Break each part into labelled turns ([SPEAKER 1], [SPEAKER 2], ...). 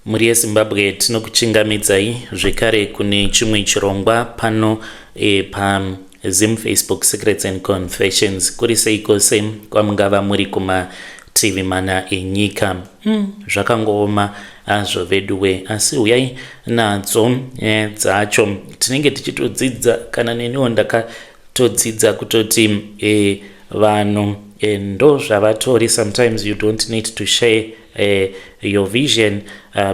[SPEAKER 1] Mhuri yeZimbabwe, tinokuchingamidzai zvekare kune chimwe chirongwa pano paZim Facebook Secrets and Confessions. Kuri sei kose kwamungava muri kumativi mana enyika? Zvakangooma hazvo veduwe, asi huyai nadzo dzacho tinenge tichitodzidza. Kana neniwo ndakatodzidza kutoti vanhu ndo zvavatori. Sometimes you don't need to share your vision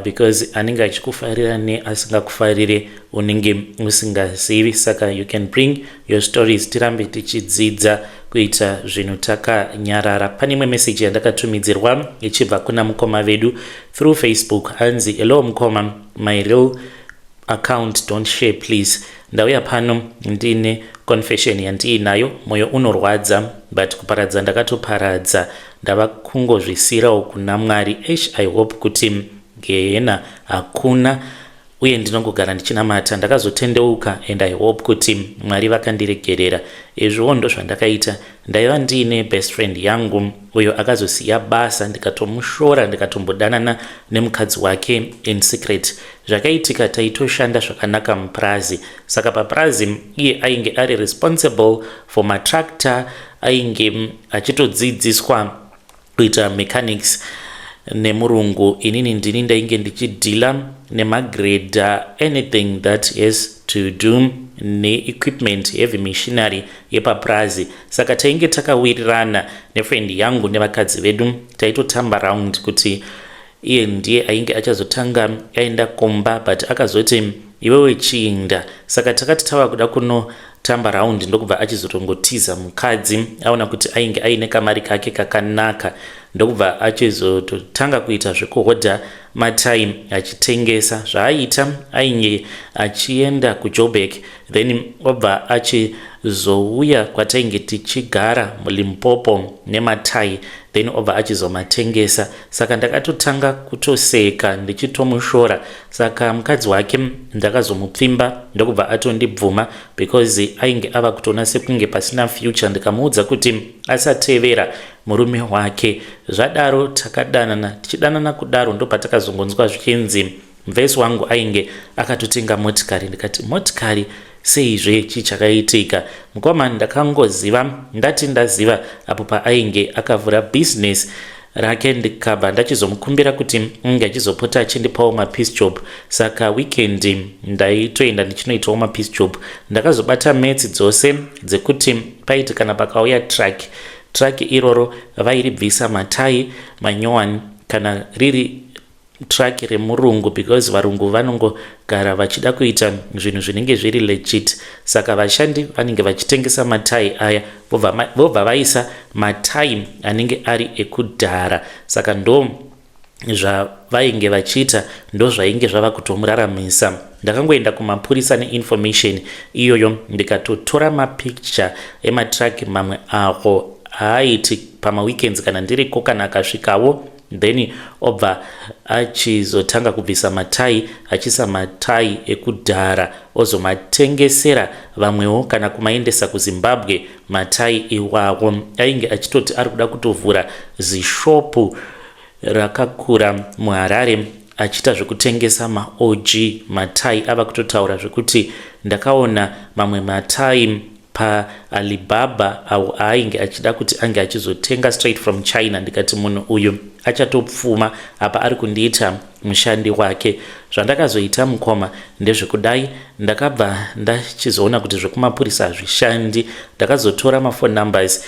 [SPEAKER 1] because anenge achikufarira neasingakufarire unenge usingazivi. Saka you can bring your stories, tirambe tichidzidza kuita zvinhu takanyarara. Pane imwe meseji yandakatumidzirwa ichibva kuna mukoma vedu through Facebook. Hanzi, "Hello mukoma, my real account don't share please. Ndauya pano ndine confession yandiinayo. Mwoyo unorwadza, but kuparadza ndakatoparadza, ndava kungozvisirawo kuna Mwari. Esh, I hope kuti gehena hakuna uye ndinongogara ndichinamata. Ndakazotendeuka and I hope kuti Mwari vakandiregerera. Izviwo ndo zvandakaita. Ndaiva ndiine best friend yangu uyo akazosiya basa, ndikatomushora, ndikatombodanana nemukadzi wake in secret. Zvakaitika, taitoshanda zvakanaka mupurazi. Saka papurazi iye ainge ari responsible for matractor, ainge achitodzidziswa kuita mechanics nemurungu. Inini ndini ndainge ndichideala nemagrader, anything that has to do neequipment, heavy machinery yepapurazi. Saka tainge takawirirana nefriend yangu nevakadzi vedu. Taitotamba round kuti iye ndiye ainge achazotanga aenda kumba, but akazoti, 'Iwewe chiinda.' Saka takati tava kuda kunotamba round, ndokubva achizotongotiza mukadzi. Aona kuti ainge aine kamari kake kakanaka, ndokubva achizototanga kuita zvekuhodha matyre achitengesa. Zvaaiita, ainge achienda kuJoburg, then obva achizouya kwatainge tichigara muLimpopo nematyre, then obva achizomatengesa. Saka ndakatotanga kutoseka ndichitomushora. Saka mukadzi wake ndakazomupfimba, ndokubva atondibvuma because ainge ava kutoona sekunge pasina future. Ndikamuudza kuti asatevera murume wake. Zvadaro takadanana. Tichidanana kudaro, ndopatakazongonzwa zvichinzi muvhesi wangu ainge akatotenga motikari. Ndikati, 'Motikari seizve? Chii chakaitika, mukoma?' Ndakangoziva, ndati ndaziva apo paainge akavhura bhizinesi rake. Ndikabva ndachizomukumbira kuti ange achizopota achindipawo mapiece job. Saka weekend ndaitoenda ndichinoitawo mapiece job. Ndakazobata maths dzose dzekuti paiti kana pakauya truck, truck iroro vairibvisa matyre manyowani kana riri truck remurungu, because varungu vanongogara vachida kuita zvinhu zvinenge zviri legit. Saka vashandi vanenge vachitengesa matyre aya, vobva vaisa matyre anenge ari ekudhara. Saka ndo zvavainge vachiita, ndo zvainge zvava kutomuraramisa. Ndakangoenda kumapurisa neinformation iyoyo, ndikatotora mapicture ematruck mamwe aho aaiti pamaweekends kana ndiriko, kana akasvikawo, then obva achizotanga kubvisa matyre, achiisa matyre ekudhara, ozomatengesera vamwewo kana kumaendesa kuZimbabwe matyre iwawo. Ainge achitoti ari kuda kutovhura zishopu rakakura muHarare achiita zvekutengesa maOG matyre. Ava kutotaura zvekuti ndakaona mamwe matyre paAlibaba awo aainge achida kuti ange achizotenga straight from China. Ndikati, 'Munhu uyu achatopfuma, apa ari kundiita mushandi wake.' Zvandakazoita, mukoma, ndezvekudai. Ndakabva ndachizoona kuti zvekumapurisa hazvishandi. Ndakazotora maphone numbers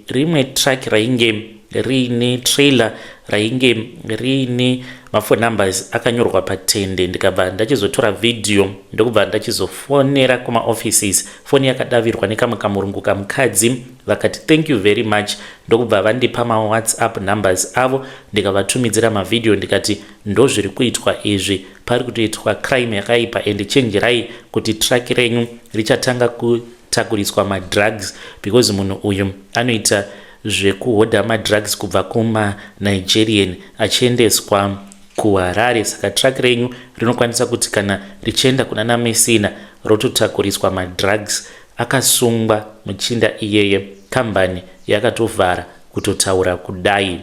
[SPEAKER 1] rimwe truck rainge riine trailer rainge riine maphone numbers akanyorwa patende. Ndikabva ndachizotora vhidhiyo, ndokubva ndachizofonera kumaoffices. Foni yakadavirwa nekamwe kamurungu kamukadzi. Vakati, 'Thank you very much,' ndokubva vandipa mawhatsapp numbers avo. Ndikavatumidzira mavhidhiyo, ndikati, 'Ndozviri kuitwa izvi, pari kutoitwa crime yakaipa, and chenjerai kuti truck renyu richatanga kutakuriswa madrugs, because munhu uyu anoita zvekuhodha madrugs kubva kumaNigerian achiendeswa kuHarare. Saka truck renyu rinokwanisa kuti kana richienda kuna naMessina rototakuriswa madrugs.' Akasungwa muchinda iyeye, kambani yakatovhara kutotaura kudai.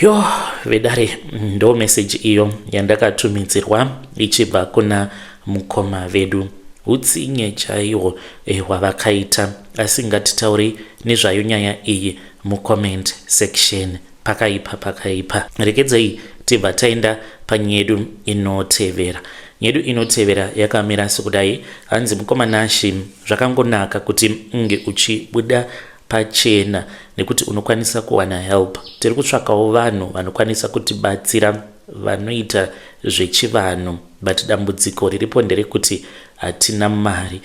[SPEAKER 1] Yo vedare, ndo meseji iyo yandakatumidzirwa ichibva kuna mukoma vedu. Utsinye chaihwo hwavakaita, asi ngatitaurei nezvayo nyaya iyi mucomment section. Pakaipa, pakaipa. Rekedzei tibva taenda panyedu inotevera. Nyedu inotevera yakamira sekudai. Hanzi, mukoma Nashi, zvakangonaka kuti unge uchibuda pachena nekuti unokwanisa kuwana help. Tiri kutsvakawo vanhu vanokwanisa kutibatsira vanoita zvechivanhu, but dambudziko riripo nderekuti hatina mari,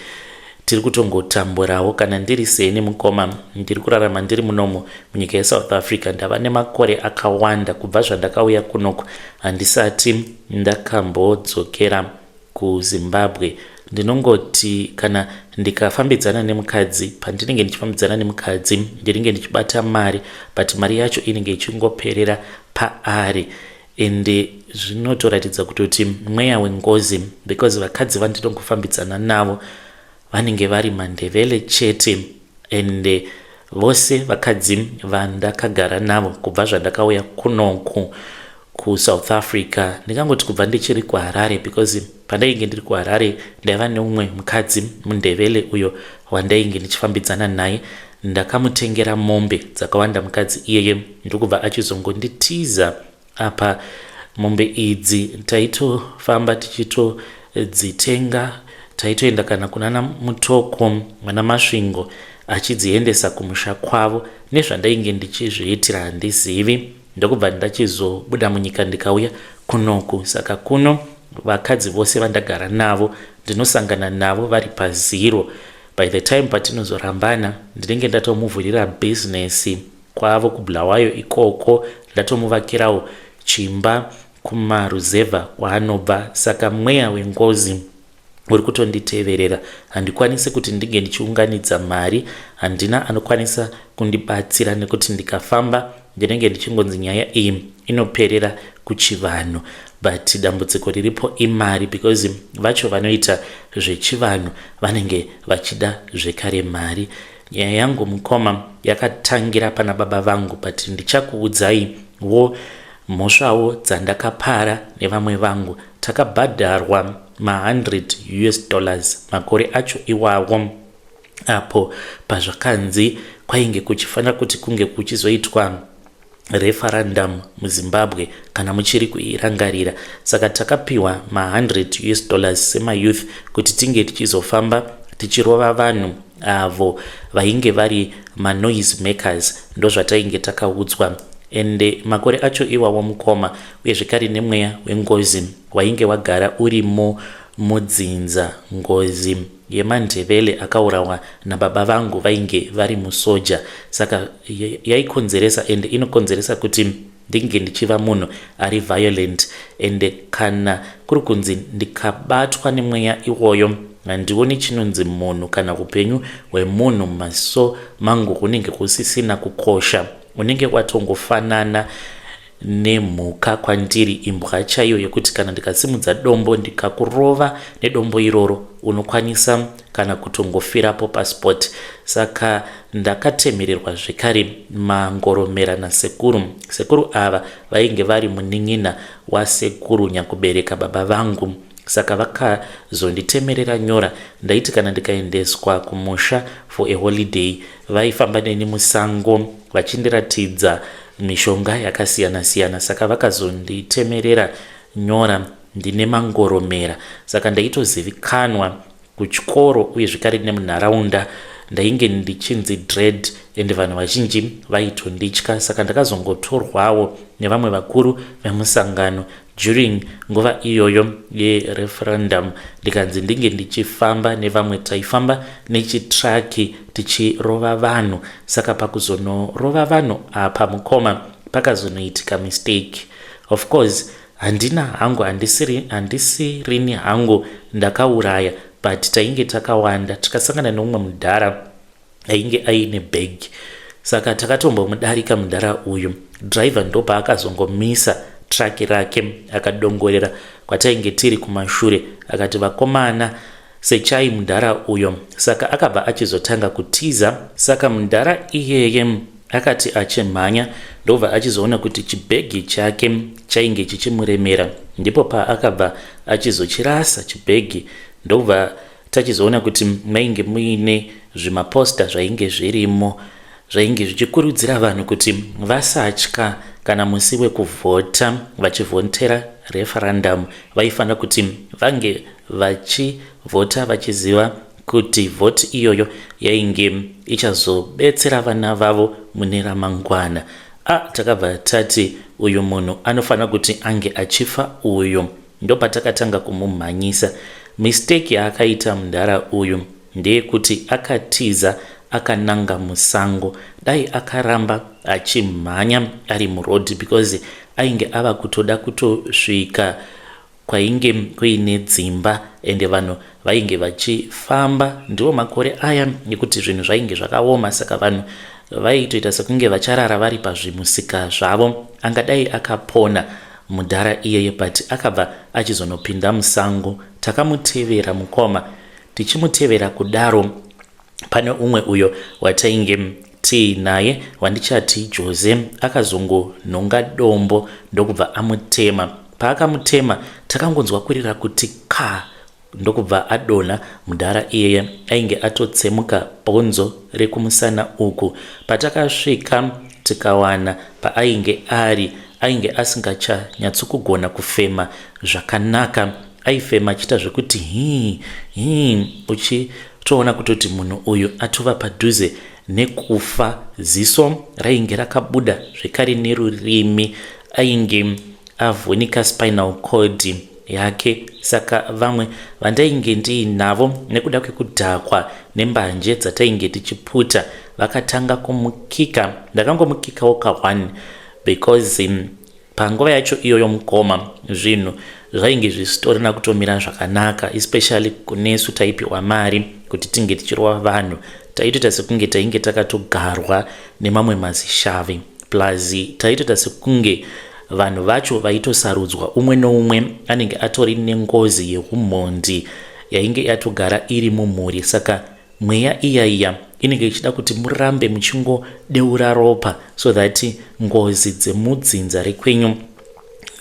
[SPEAKER 1] tiri kutongotamburawo. Kana ndiri seni mukoma, ndiri kurarama ndiri munomo munyika yeSouth Africa. Ndava nemakore akawanda kubva zvandakauya kunoko, handisati ndakambodzokera kuZimbabwe. Ndinongoti kana ndikafambidzana nemukadzi, pandinenge ndichifambidzana nemukadzi ndinenge ndichibata mari, but mari yacho inenge ichingoperera paari. Ende zvinotoratidza kutoti mweya wengozi, because vakadzi vandinongofambidzana navo vanenge vari maNdevele chete. Ende vose vakadzi vandakagara navo kubva zvandakauya kunoku kuSouth Africa, ndingangoti kubva ndichiri kuHarare, because pandainge ndiri kuHarare ndaiva neumwe mukadzi muNdevele uyo wandainge ndichifambidzana naye. Ndakamutengera mombe dzakawanda mukadzi iyeye, ndokubva achizongonditiza. Apa mombe idzi taitofamba tichitodzitenga, taitoenda kana kunana Mutoko, vana Masvingo, achidziendesa kumusha kwavo. Nezvandainge ndichizviitira handizivi. Ndokubva ndachizobuda munyika ndikauya kunoku. Saka kuno vakadzi vose vandagara navo ndinosangana navo vari pazero. By the time patinozorambana ndinenge ndatomuvhurira bhizinesi kwavo kuBulawayo ikoko, ndatomuvakirawo chimba kumaruzevha kwaanobva. Saka mweya wengozi uri kutonditeverera. Handikwanisi kuti ndinge ndichiunganidza mari, handina anokwanisa kundibatsira, nekuti ndikafamba ndinenge ndichingonzi nyaya iyi inoperera kuchivanhu. But dambudziko riripo imari, because vacho vanoita zvechivanhu vanenge vachida zvekare mari. Nyaya yangu mukoma yakatangira pana baba vangu, but ndichakuudzai wo mhosvawo dzandakapara nevamwe vangu. Takabhadharwa ma100 US dollars makore acho iwawo, apo pazvakanzi kwainge kuchifanira kuti kunge kuchizoitwa referendum muZimbabwe, kana muchiri kuirangarira. Saka takapiwa ma100 US dollars semayouth kuti tinge tichizofamba tichirova vanhu avo vainge vari manoise makers. Ndozvatainge takaudzwa. Ende makore acho iwawo mukoma, uye zvekare nemweya wengozi wainge wagara urimo mudzinza, ngozi yemaNdevele akaurawa nababa vangu vainge vari musoja. Saka yaikonzeresa ende inokonzeresa kuti ndinge ndichiva munhu ari violent. Ende kana kuri kunzi ndikabatwa nemweya iwoyo, handioni chinonzi munhu kana upenyu hwemunhu mumaziso mangu hunenge husisina kukosha. Unenge watongofanana nemhuka kwandiri, imbwa chaiyo, yekuti kana ndikasimudza dombo ndikakurova nedombo iroro, unokwanisa kana kutongofirapo paspot. Saka ndakatemererwa zvekare mangoromera nasekuru. Sekuru ava vainge vari munin'ina wasekuru nyakubereka baba vangu. Saka vakazonditemerera nyora. Ndaiti kana ndikaendeswa kumusha for a holiday, vaifamba neni musango vachindiratidza mishonga yakasiyana-siyana. Saka vakazonditemerera nyora, ndine mangoromera. Saka ndaitozivikanwa kuchikoro uye zvekare nemunharaunda. Ndainge ndichinzi Dread and vanhu vazhinji vaitonditya. Saka ndakazongotorwawo nevamwe vakuru vemusangano during nguva iyoyo yereferendum, ndikanzi ndinge ndichifamba nevamwe. Taifamba nechitraki tichirova vanhu. Saka pakuzonorova vanhu apa mukoma, pakazonoitika mistake. Of course handina hangu, handisirini hangu ndakauraya, but tainge takawanda, tikasangana neumwe mudhara ainge aine bhegi. Saka takatombomudarika mudhara uyu, driver ndopaakazongomisa traki rake, akadongorera kwatainge tiri kumashure, akati, "Vakomana, sechai mudhara uyo." Saka akabva achizotanga kutiza. Saka mudhara iyeye Akati achimhanya ndobva achizoona kuti chibhegi chake chainge chichimuremera. Ndipo paakabva achizochirasa chibhegi ndobva tachizoona kuti mainge muine zvimaposta zvainge zvirimo zvainge zvichikurudzira vanhu kuti vasatya kana musi wekuvhota vachivhotera referendum vaifanira kuti vange vachivhota vachiziva kuti vhoti iyoyo yainge ichazobetsera vana vavo mune ramangwana. A takabva tati uyu munhu anofanira kuti ange achifa uyu. Ndopatakatanga kumumhanyisa. Mistake yaakaita mudhara uyu ndeyekuti akatiza akananga musango. Dai akaramba achimhanya ari muroad because ainge ava kutoda kutosvika kwainge kuine dzimba ende vanhu vainge vachifamba. Ndiwo makore aya ekuti zvinhu zvainge zvakaoma saka vanhu vaitoita sekunge vacharara vari pazvimusika zvavo. Angadai akapona mudhara iyeye but akabva achizonopinda musango. Takamutevera mukoma. Tichimutevera kudaro pane umwe uyo watainge tiinaye wandichati Jose akazongonhonga dombo ndokubva amutema. Paakamutema takangonzwa kurira kuti ka ndokubva adonha mudhara iyeye ainge atotsemuka bhonzo rekumusana uku. Patakasvika tikawana paainge ari ainge asingachanyatsokugona kufema zvakanaka. Aifema achiita zvekuti hii hii uchitoona kutoti munhu uyu atova padhuze nekufa. Ziso rainge rakabuda zvekare nerurimi. Ainge avhunika spinal cord yake saka vamwe vandainge ndiinavo nekuda kwekudhakwa nembanje dzatainge tichiputa vakatanga kumukika. Ndakangomukikawo ka1 because panguva yacho iyoyo mukoma zvinhu zvainge zvisitorina kutomira zvakanaka especially kunesu taipiwa mari kuti tinge tichirova vanhu. Taitoita sekunge tainge takatogarwa nemamwe mazishavi plus taitoita sekunge vanhu vacho vaitosarudzwa umwe noumwe anenge atori nengozi yeumhondi yainge yatogara iri mumhuri saka mweya iya iya inenge ichida kuti murambe muchingodeura ropa so that ngozi dzemudzinza rekwenyu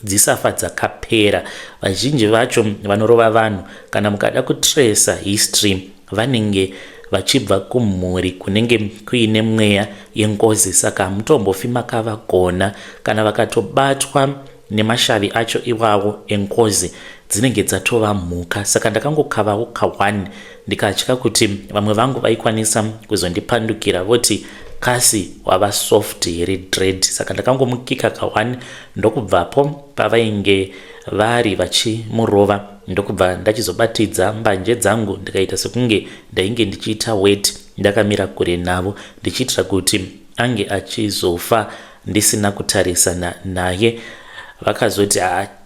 [SPEAKER 1] dzisafa dzakapera. Vazhinji vacho vanorova vanhu kana mukada kutresa history vanenge vachibva kumhuri kunenge kuine mweya yengozi saka hamutombofi makavagona. Kana vakatobatwa nemashavi acho iwawo engozi dzinenge dzatova mhuka. Saka ndakangokavawo ka1 ndikatya kuti vamwe vangu vaikwanisa kuzondipandukira voti kasi wava soft here dread. Saka ndakangomukika ka1 ndokubvapo pavainge vari vachimurova ndokubva ndachizobatidza mbanje dzangu ndikaita sekunge ndainge ndichiita wet ndakamira kure navo ndichiitira kuti ange achizofa ndisina kutarisana naye. Vakazoti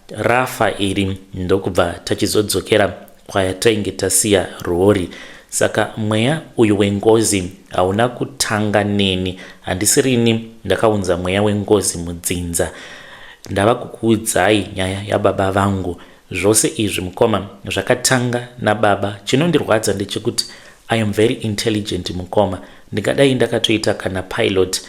[SPEAKER 1] rafa iri ndokubva tachizodzokera kwatainge tasiya rori. Saka mweya uyu wengozi hauna kutanga neni, handisirini ndakaunza mweya wengozi mudzinza. Ndava kukuudzai nyaya yababa vangu. Zvose izvi mukoma zvakatanga nababa. Chinondirwadza ndechekuti I am very intelligent mukoma. Ndingadai ndakatoita kana pilot,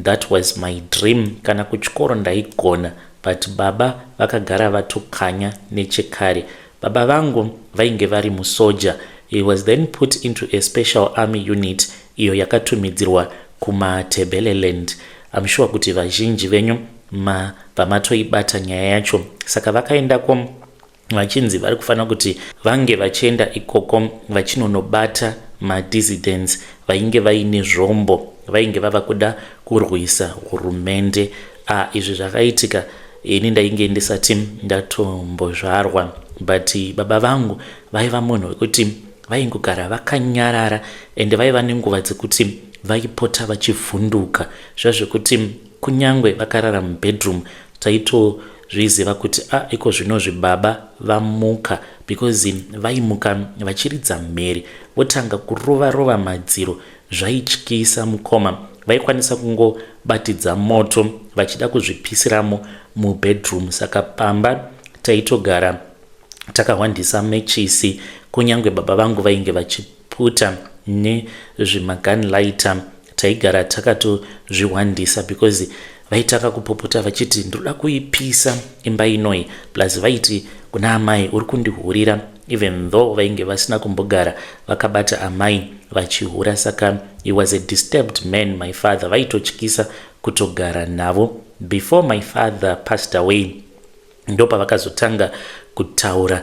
[SPEAKER 1] that was my dream. Kana kuchikoro ndaigona but baba vakagara vatokanya nechekare. Baba vangu vainge vari musoja. He was then put into a special army unit iyo yakatumidzirwa kuMatabeleland. I'm sure kuti vazhinji venyu mabva matoibata nyaya yacho. Saka vakaendako vachinzi vari kufanira kuti vange vachienda ikoko vachinonobata madissidents vainge vaine zvombo vainge vava kuda kurwisa hurumende. Izvi zvakaitika ini ndainge ndisati ndatombozvarwa but baba vangu vaiva munhu wekuti vaingogara vakanyarara ende vaiva nenguva dzekuti vaipota vachivhunduka zviva zvekuti kunyangwe vakarara mubedroom taitozviziva kuti a iko zvinozvi baba vamuka because vaimuka vachiridza mhere votanga kurova rova madziro zvaityisa mukoma. Vaikwanisa kungobatidza moto vachida kuzvipisiramo mubedroom saka pamba taitogara takahwandisa mechisi kunyangwe baba vangu vainge vachiputa nezvimagun lighter. Taigara takatozvihwandisa because vaitanga kupopota vachiti ndinoda kuipisa imba inoi, plus vaiti kuna amai uri kundihurira, even though vainge vasina kumbogara vakabata amai vachihura. Saka he was a disturbed man, my father. Vaitotyisa kutogara navo. Before my father passed away, ndopavakazotanga kutaura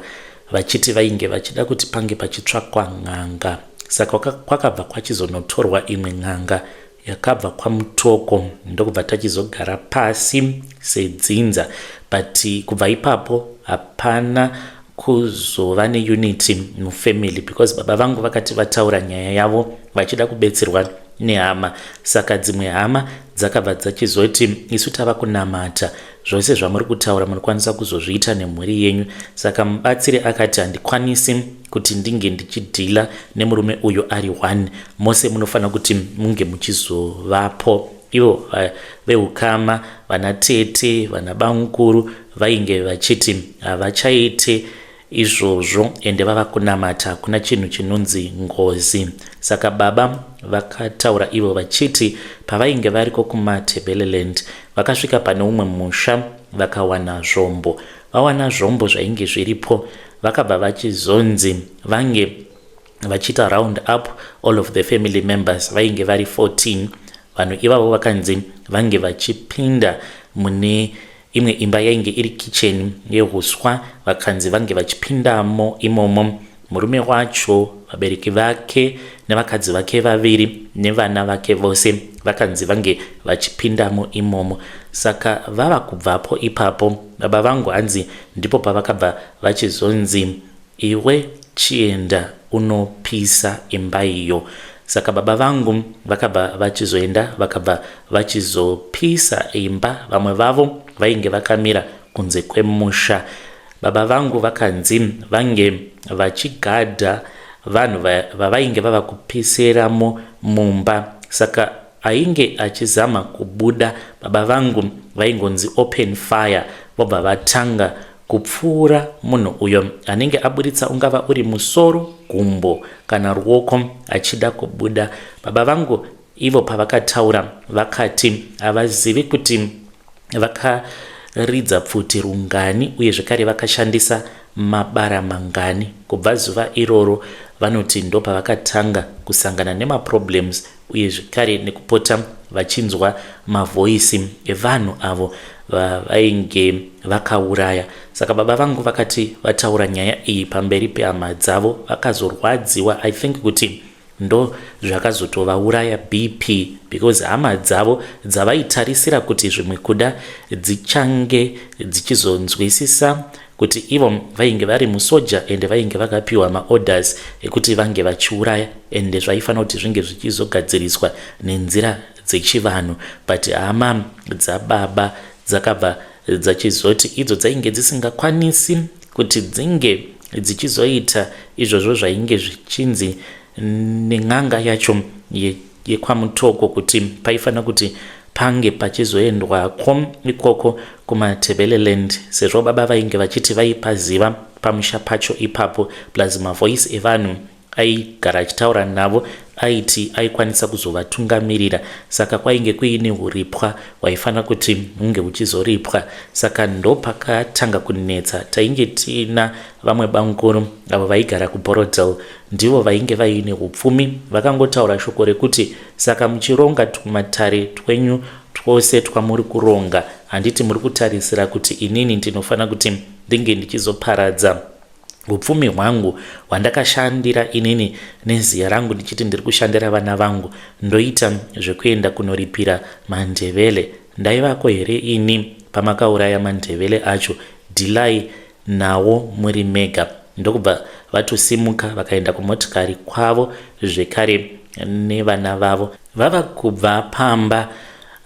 [SPEAKER 1] vachiti vainge vachida kuti pange pachitsvakwa n'anga. Saka kwakabva kwachizonotorwa imwe n'anga yakabva kwaMutoko, ndokubva tachizogara pasi sedzinza. But kubva ipapo hapana kuzova neunity mufamily, because baba vangu vakati vataura nyaya yavo vachida kubetserwa nehama, saka dzimwe hama dzakabva dzachizoti isu tava kunamata, zvose zvamuri kutaura munokwanisa kuzozviita nemhuri yenyu. Saka mubatsiri akati handikwanisi kuti ndinge ndichidhila nemurume uyu ari one, mose munofanira kuti munge muchizovapo. Ivo veukama, vana tete, vana bamukuru, vainge vachiti havachaite izvozvo ende vava kunamata, hakuna chinhu chinonzi ngozi. Saka baba vakataura ivo vachiti pavainge variko kuMatebeleland, vakasvika pane umwe musha vakawana zvombo. Vawana zvombo zvainge zviripo, vakabva vachizonzi vange vachiita round up all of the family members. Vainge vari 14 vanhu ivavo. Vakanzi vange vachipinda mune imwe imba yainge iri kicheni yehuswa. Vakanzi vange vachipindamo imomo, murume wacho, vabereki vake nevakadzi vake vaviri nevana vake vose, vakanzi vange vachipindamo imomo. Saka vava kubvapo ipapo, baba vangu hanzi ndipo pavakabva vachizonzi, "Iwe chienda unopisa imba iyo." Saka baba vangu vakabva vachizoenda, vakabva vachizopisa imba. Vamwe vavo vainge vakamira kunze kwemusha. Baba vangu vakanzi vange vachigadha vanhu vavainge vava kupiseramo mumba. Saka ainge achizama kubuda, baba vangu vaingonzi, "Open fire," vobva vatanga kupfuura munhu uyo anenge aburitsa, ungava uri musoro, gumbo kana ruoko achida kubuda. Baba vangu ivo pavakataura vakati havazivi kuti vakaridza pfuti rungani uye zvekare vakashandisa mabara mangani. Kubva zuva iroro vanoti ndo pavakatanga kusangana nemaproblems uye zvekare nekupota vachinzwa mavoices evanhu avo vavainge vakauraya. Saka baba vangu vakati vataura nyaya iyi pamberi pehama dzavo, vakazorwadziwa. I think kuti ndo zvakazotovauraya BP, because hama dzavo dzavaitarisira kuti zvimwe kuda dzichange dzichizonzwisisa kuti ivo vainge vari musoja ende vainge vakapiwa maorders ekuti vange vachiuraya, ende zvaifanira kuti zvinge zvichizogadziriswa nenzira dzechivanhu, but hama dzababa dzakabva dzachizoti idzo dzainge dzisingakwanisi kuti dzinge dzichizoita izvozvo zvainge zvichinzi nen'anga yacho yekwaMutoko kuti paifanira kuti pange pachizoendwako ikoko kuMatebeleland, sezvo baba vainge vachiti vaipaziva pamusha pacho ipapo, plus mavoice evanhu aigara achitaura navo aiti aikwanisa kuzovatungamirira. Saka kwainge kuine uripwa hwaifanira kuti hunge huchizoripwa. Saka ndopakatanga kunetsa. Tainge tiina vamwe bamukuru avo vaigara kuBorrowdale, ndivo vainge vaine upfumi. Vakangotaura shoko rekuti, "Saka muchironga tumatare twenyu twose twamuri kuronga, handiti muri kutarisira kuti inini ndinofanira kuti ndinge ndichizoparadza upfumi hwangu hwandakashandira inini neziya rangu, ndichiti ndiri kushandira vana vangu, ndoita zvekuenda kunoripira Mandevele? Ndaivako here ini pamakauraya Mandevele acho? Dhilai nawo muri mega." Ndokubva vatosimuka vakaenda kumotikari kwavo zvekare nevana vavo. Vava kubva pamba,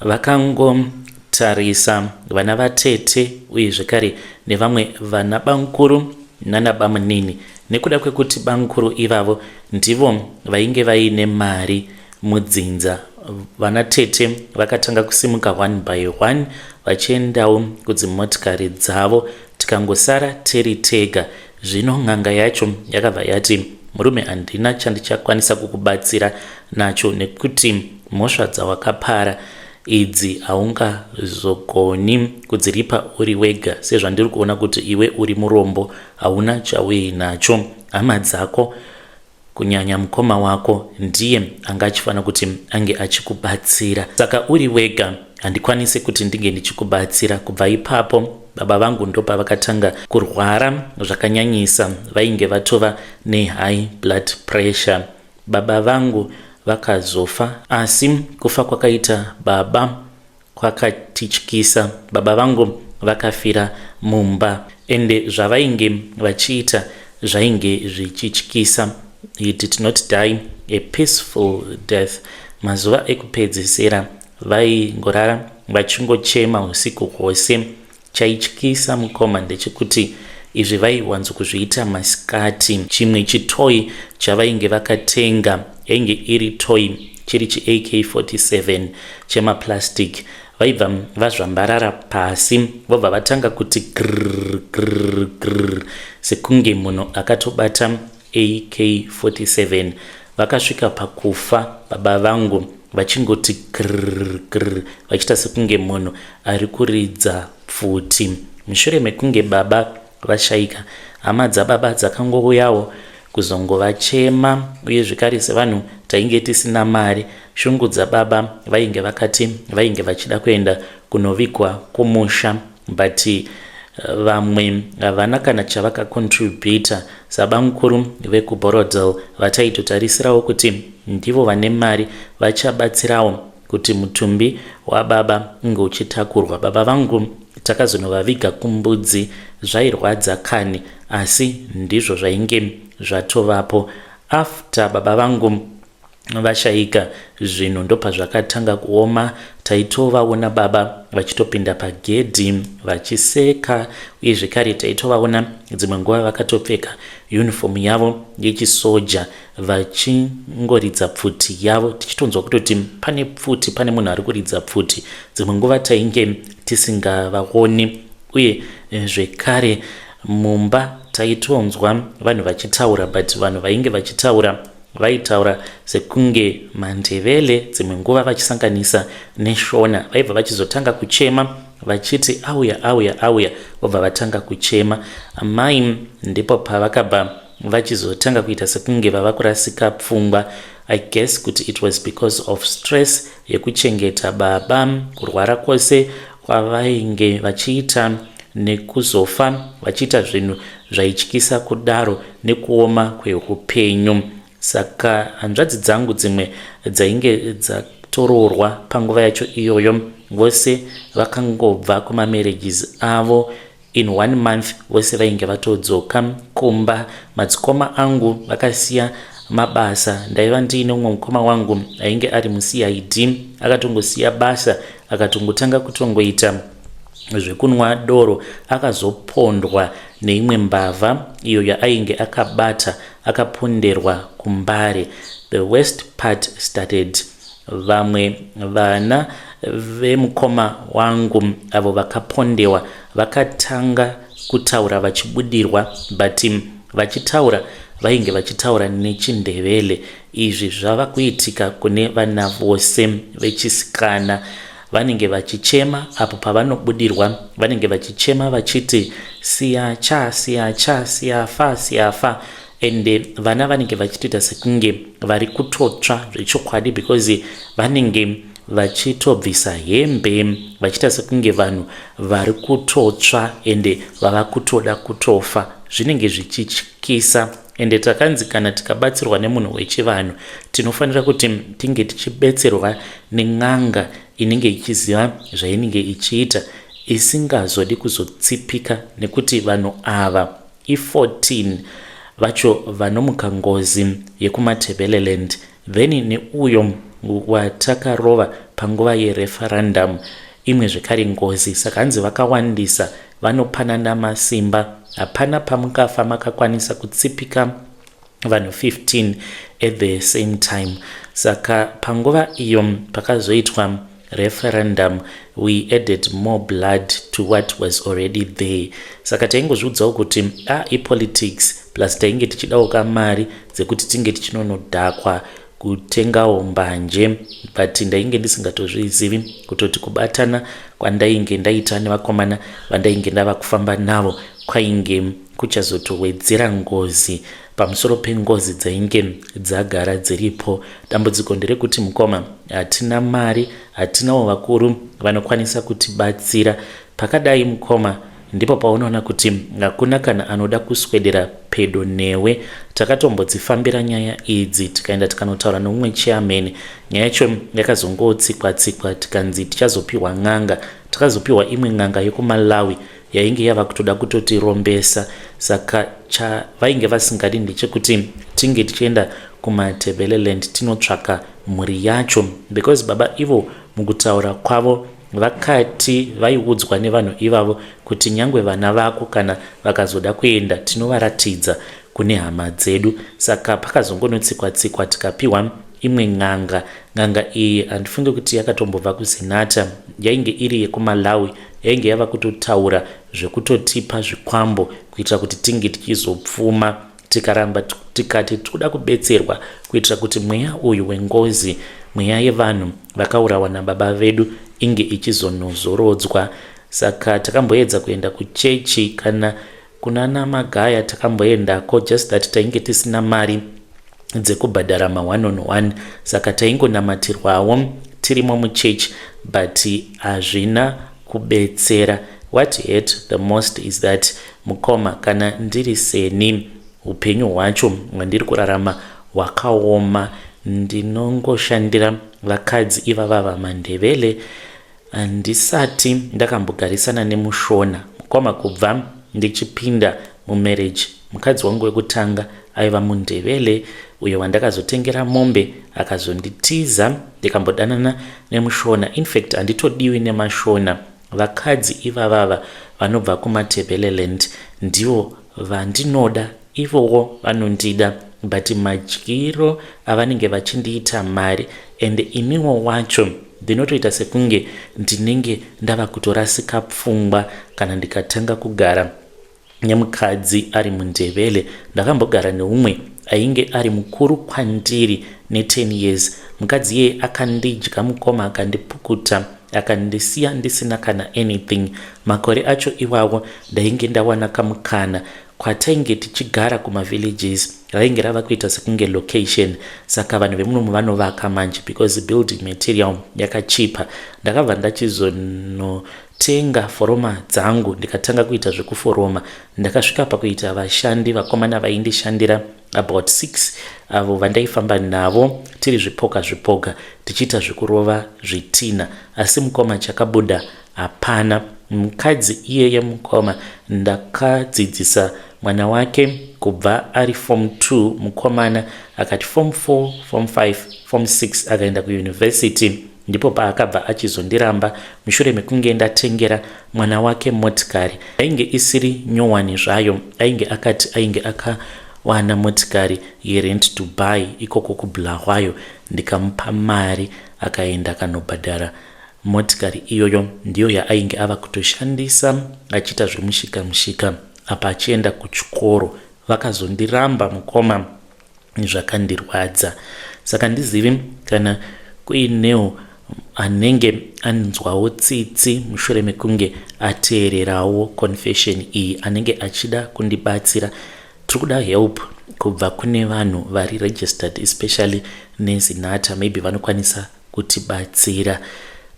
[SPEAKER 1] vakangotarisa vana vatete uye zvekare nevamwe vana bamukuru nana bamunini. Nekuda kwekuti bamukuru ivavo ndivo vainge vaine mari mudzinza, vana tete vakatanga kusimuka one by one vachiendawo kudzimotikari dzavo, tikangosara tiri tega. Zvino n'anga yacho yakabva yati, "Murume, handina chandichakwanisa kukubatsira nacho nekuti mhosva dzawakapara idzi haungazogoni kudziripa uri wega sezvandiri kuona kuti iwe uri murombo hauna chauinacho. Hama dzako kunyanya mukoma wako ndiye anga achifanira kuti ange achikubatsira saka uri wega handikwanisi kuti ndinge ndichikubatsira. Kubva ipapo baba vangu ndopavakatanga kurwara zvakanyanyisa, vainge vatova nehigh blood pressure. Baba vangu vakazofa, asi kufa kwakaita baba kwakatityisa. Baba vangu vakafira mumba, ende zvavainge vachiita zvainge zvichityisa. He did not die a peaceful death. Mazuva ekupedzisira vaingorara vachingochema usiku hwose. Chaityisa mukoma ndechekuti izvi vaiwanzokuzviita masikati. Chimwe chitoy chavainge vakatenga yainge iri toy chiri chiAK47 chemaplastic. Vaibva vazvambarara pasi vobva vatanga kuti grrr grrr grrr sekunge munhu akatobata AK47. Vakasvika pakufa baba vangu vachingoti grrr grrr vachiita sekunge munhu ari kuridza pfuti. Mushure mekunge baba vashaika, hama dzababa dzakangouyawo kuzongovachema, uye zvekare sevanhu tainge tisina mari. Shungu dzababa vainge vakati vainge vachida kuenda kunovigwa kumusha, but vamwe havana kana chavakacontributa. Sabamukuru vekuBorrowdale vataitotarisirawo kuti ndivo vane mari vachabatsirawo kuti mutumbi wababa unge uchitakurwa. Baba vangu takazonovaviga kuMbudzi. Zvairwadza kani, asi ndizvo zvainge zvatovapo. After baba vangu vashaika, zvinhu ndopazvakatanga kuoma. Taitovaona baba vachitopinda pagedhi vachiseka, uye zvekare taitovaona dzimwe nguva vakatopfeka uniform yavo yechisoja vachingoridza pfuti yavo, tichitonzwa kutoti pane pfuti, pane munhu ari kuridza pfuti. Dzimwe nguva tainge tisingavaoni, uye zvekare mumba taitonzwa vanhu vachitaura, but vanhu vainge vachitaura vaitaura sekunge maNdebele, dzimwe nguva vachisanganisa neShona. Vaibva vachizotanga kuchema vachiti auya, auya, auya, vobva vatanga kuchema. Amai ndipo pavakabva vachizotanga kuita sekunge vava kurasika pfungwa. I guess kuti it was because of stress yekuchengeta baba, kurwara kwose kwavainge vachiita, nekuzofa vachiita zvinhu zvaityisa kudaro, nekuoma kweupenyu. Saka hanzvadzi dzangu dzimwe dzainge dzatoroorwa panguva yacho iyoyo, vose vakangobva kumamarriages avo in one month, vose vainge vatodzoka kumba. Madzikoma angu vakasiya mabasa. Ndaiva ndiine umwe mukoma wangu ainge ari muCID, akatongosiya basa akatongotanga kutongoita zvekunwa doro. Akazopondwa neimwe mbavha iyo yaainge akabata, akaponderwa kuMbare. The worst part started. Vamwe vana vemukoma wangu avo vakapondewa vakatanga kutaura vachibudirwa, but vachitaura vainge vachitaura nechiNdebele. Izvi zvava kuitika kune vana vose vechisikana. Vanenge vachichema apo pavanobudirwa, vanenge vachichema vachiti siyacha, siyacha, siyafa, siyafa, ende vana vanenge vachitoita sekunge vari kutotsva zvechokwadi, because vanenge vachitobvisa hembe vachiita sekunge vanhu vari kutotsva ende vava kutoda kutofa. Zvinenge zvichityisa, ende takanzi kana tikabatsirwa nemunhu wechivanhu tinofanira kuti tinge tichibetserwa nen'anga inenge ichiziva zvainenge ichiita, isingazodi kuzotsipika, nekuti vanhu ava i14 vacho vanomuka ngozi yekuMatabeleland, then neuyo watakarova panguva yereferendum, imwe zvekare ngozi. Saka hanzi vakawandisa, vanopanana masimba. Hapana pamukafa makakwanisa kutsipika vanhu 15 at the same time. Saka panguva iyo pakazoitwa referendum, we added more blood to what was already there. Saka taingozviudzawo kuti a ipolitics, plus tainge tichidawo kamari dzekuti tinge tichinonodhakwa. kutengawo mbanje but ndainge ndisingatozvizivi kutoti kubatana kwandainge ndaita nevakomana vandainge ndava kufamba navo kwainge kuchazotowedzera ngozi pamusoro pengozi dzainge dzagara dziripo. Dambudziko nderekuti mukoma hatina mari, hatinawo vakuru vanokwanisa kutibatsira. Pakadai mukoma ndipo paunoona kuti hakuna kana anoda kuswedera pedo newe. Takatombodzifambira nyaya idzi tikaenda tikanotaura neumwe chairman. Nyaya yacho yakazongotsikwa tsikwa tikanzi tichazopiwa n'anga. Takazopiwa imwe n'anga yekuMalawi yainge yava kutoda kutotirombesa saka chavainge vasingadi ndechekuti tinge tichienda kumatebeleland tinotsvaka mhuri yacho because baba ivo mukutaura kwavo vakati vaiudzwa nevanhu ivavo kuti nyangwe vana vako kana vakazoda kuenda tinovaratidza kune hama dzedu saka pakazongonotsikwa tsikwa tikapiwa imwe n'anga n'anga iyi handifunge kuti yakatombobva kuzinata yainge iri yekumalawi yainge yava kutotaura zvekutotipa zvikwambo kuitira kuti tinge tichizopfuma tikaramba tikati tikuda kubetserwa kuitira kuti mweya uyu wengozi mweya yevanhu vakaurawa nababa vedu inge ichizonozorodzwa saka takamboedza kuenda kuchechi kana kunana magaya takamboendako just that tainge tisina mari dzekubhadhara ma one on one saka taingonamatirwawo tirimo muchechi but hazvina kubetsera what hurt the most is that mukoma kana ndiri seni upenyu hwacho hwandiri kurarama hwakaoma ndinongoshandira vakadzi ivava vamandevele handisati ndakambogarisana nemushona mukoma kubva ndichipinda mumarriage mukadzi wangu wekutanga aiva mundevele uyo wandakazotengera mombe akazonditiza ndikambodanana nemushona infact handitodiwi nemashona vakadzi ivavava vanobva kumatebeleland ndivo vandinoda ivowo vanondida but madyiro avanenge vachindiita mari ende iniwo wacho ndinotoita sekunge ndinenge ndava kutorasika pfungwa kana ndikatanga kugara nemukadzi ari mundevele ndakambogara neumwe ainge ari mukuru kwandiri ne10 years mukadzi iyeye akandidya mukoma akandipukuta akandisiya ndisina kana anything makore acho iwawo ndainge ndawana kamukana kwatainge tichigara kumavillages rainge rava kuita sekunge location saka vanhu vemunomu vanovaka manje because building material yakachipa ndakabva ndachizonotenga foroma dzangu ndikatanga kuita zvekuforoma ndakasvika pakuita vashandi vakomana vaindishandira about 6 avo vandaifamba navo tiri zvipoka zvipoka tichiita zvekurova zvitina asi mukoma chakabuda hapana mukadzi iyeye mukoma ndakadzidzisa mwana wake kubva ari form 2 mukomana akati form 4 form 5 form 6 akaenda kuyunivhesity ndipo paakabva achizondiramba mushure mekunge ndatengera mwana wake motikari ainge isiri nyowani zvayo ainge akati ainge akawana motikari yerent to buy ikoko kubhulawayo ndikamupa mari akaenda akanobhadhara motikari iyoyo ndiyo yaainge ava kutoshandisa achiita zvemushika mushika apa achienda kuchikoro vakazondiramba mukoma zvakandirwadza saka ndizivi kana kuinewo anenge anzwawo tsitsi mushure mekunge ateererawo confession iyi anenge achida kundibatsira tiri kuda help kubva kune vanhu vari registered especially nezinata maybe vanokwanisa kutibatsira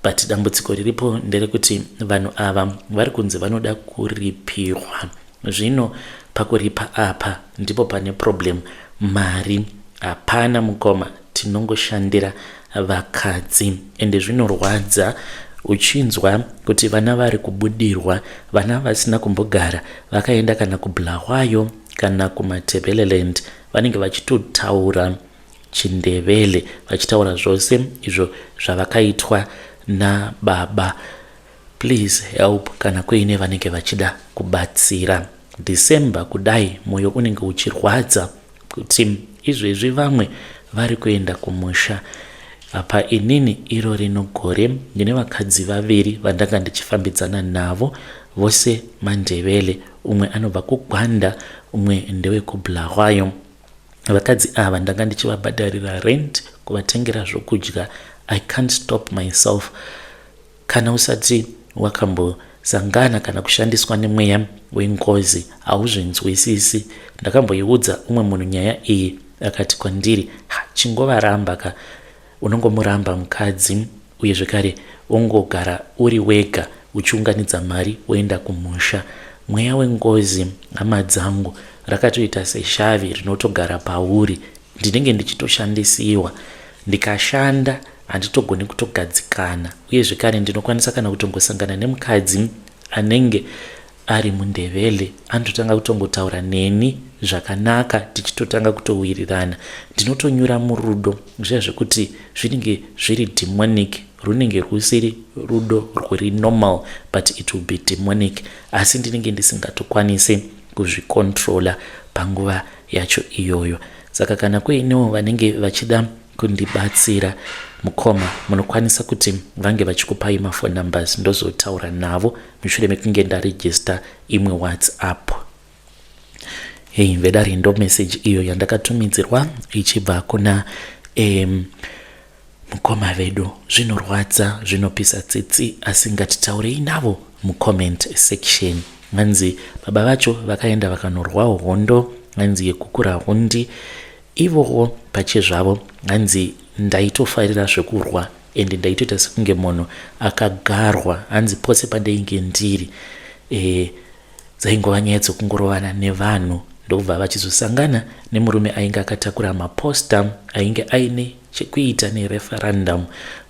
[SPEAKER 1] but dambudziko riripo nderekuti vanhu ava vari kunzi vanoda kuripirwa zvino pakuripa apa ndipo pane problem mari hapana mukoma tinongoshandira vakadzi ende zvinorwadza uchinzwa kuti vana vari kubudirwa vana vasina kumbogara vakaenda kana kubulawayo kana kumatebeleland vanenge vachitotaura chindevele vachitaura zvose izvo zvavakaitwa nababa please help kana kuine vanenge vachida kubatsira december kudai mwoyo unenge uchirwadza kuti izvezvi vamwe vari kuenda kumusha apa inini iro rino gore ndine vakadzi vaviri vandanga ndichifambidzana navo vose mandevele umwe anobva kugwanda umwe ndewekubulawayo. Vakadzi ava ndanga ndichivabhadharira rent, kuvatengera zvokudya. I can't stop myself. Kana usati wakambosangana kana kushandiswa nemweya wengozi hauzvinzwisisi. Ndakamboiudza umwe munhu nyaya iyi akati kwandiri, ha, chingovaramba ka, unongomuramba mukadzi uye zvekare wongogara uri wega uchiunganidza mari woenda kumusha. Mweya wengozi hama dzangu rakatoita seshavi rinotogara pauri. Ndinenge ndichitoshandisiwa. Ndikashanda handitogoni kutogadzikana uye zvekare ndinokwanisa kana kutongosangana nemukadzi anenge ari muNdebele anototanga kutongotaura neni zvakanaka tichitotanga kutowirirana. Ndinotonyura murudo zviya zvekuti zvinenge zviri demonic, runenge rwusiri rudo rwuri normal but it will be demonic, asi ndinenge ndisingatokwanise kuzvicontrola panguva yacho iyoyo. Saka kana kuinewo vanenge vachida kundibatsira mukoma, munokwanisa kuti vange vachikupai maphone numbers, ndozotaura navo mushure mekunge ndaregister imwe WhatsApp. Hei vedare, ndo message iyo yandakatumidzirwa ichibva kuna mukoma vedu. Zvinorwadza, zvinopisa tsitsi, asi ngatitaurei navo mucomment section. Hanzi baba vacho vakaenda vakanorwawo hondo, hanzi yekukurahundi ivowo pachezvavo. Hanzi ndaitofarira zvekurwa ende ndaitoita sekunge munhu akagarwa. Hanzi pose pandainge ndiri dzaingova nyaya dzekungorovana nevanhu. Ndokubva vachizosangana nemurume ainge akatakura maposter ainge aine chekuita nereferendum,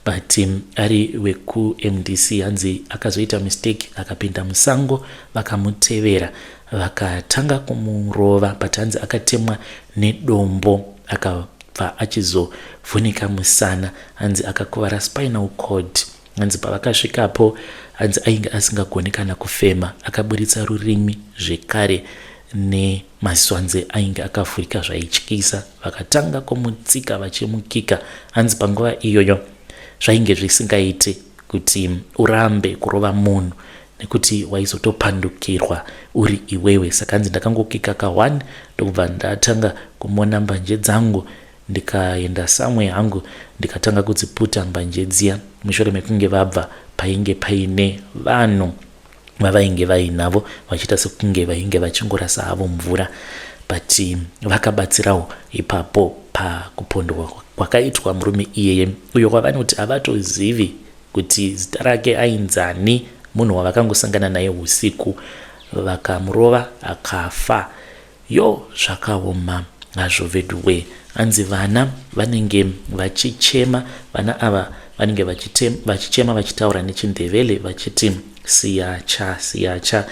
[SPEAKER 1] but ari wekuMDC. Hanzi akazoita mistake akapinda musango, vakamutevera vakatanga kumurova, but hanzi akatemwa nedombo akabva achizovhunika musana. Hanzi akakuvara spinal cord. Hanzi pavakasvikapo, hanzi ainge asingagoni kana kufema, akaburitsa rurimi zvekare nemaziso, hanzi ainge akavhurika zvaityisa. Vakatanga kumutsika vachimukika. Hanzi panguva iyoyo zvainge zvisingaiti kuti urambe kurova munhu nekuti waizotopandukirwa uri iwewe. Saka hanzi ndakangokika ka1, ndokubva ndatanga kumona mbanje dzangu, ndikaenda samwe hangu, ndikatanga kudziputa mbanje dziya mushure mekunge vabva painge paine vanhu vavainge vainavo, vachiita sekunge vainge vachingorasa havo mvura, but vakabatsirawo ipapo pakupondwa kwakaitwa murume iyeye, uyo kwavanoti havatozivi kuti zita rake ainzani, munhu wavakangosangana naye usiku vakamurova akafa. Yo, zvakaoma hazvo veduwe. Hanzi vana vanenge vachichema, vana ava vanenge vachichema vachitaura nechiNdevele vachiti siyacha siyacha,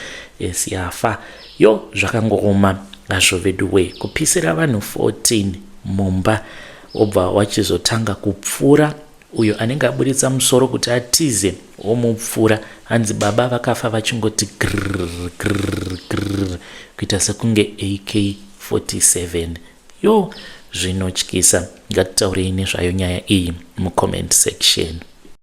[SPEAKER 1] siyafa. Yo, zvakangooma hazvo veduwe, kupisira vanhu 14 mumba, wobva wachizotanga kupfura uyo anenge aburitsa musoro kuti atize, womupfura. Hanzi baba vakafa vachingoti grrr grrr grrr kuita sekunge AK47. Yo, zvinotyisa. Ngatitaurei nezvayo nyaya iyi mucomment section.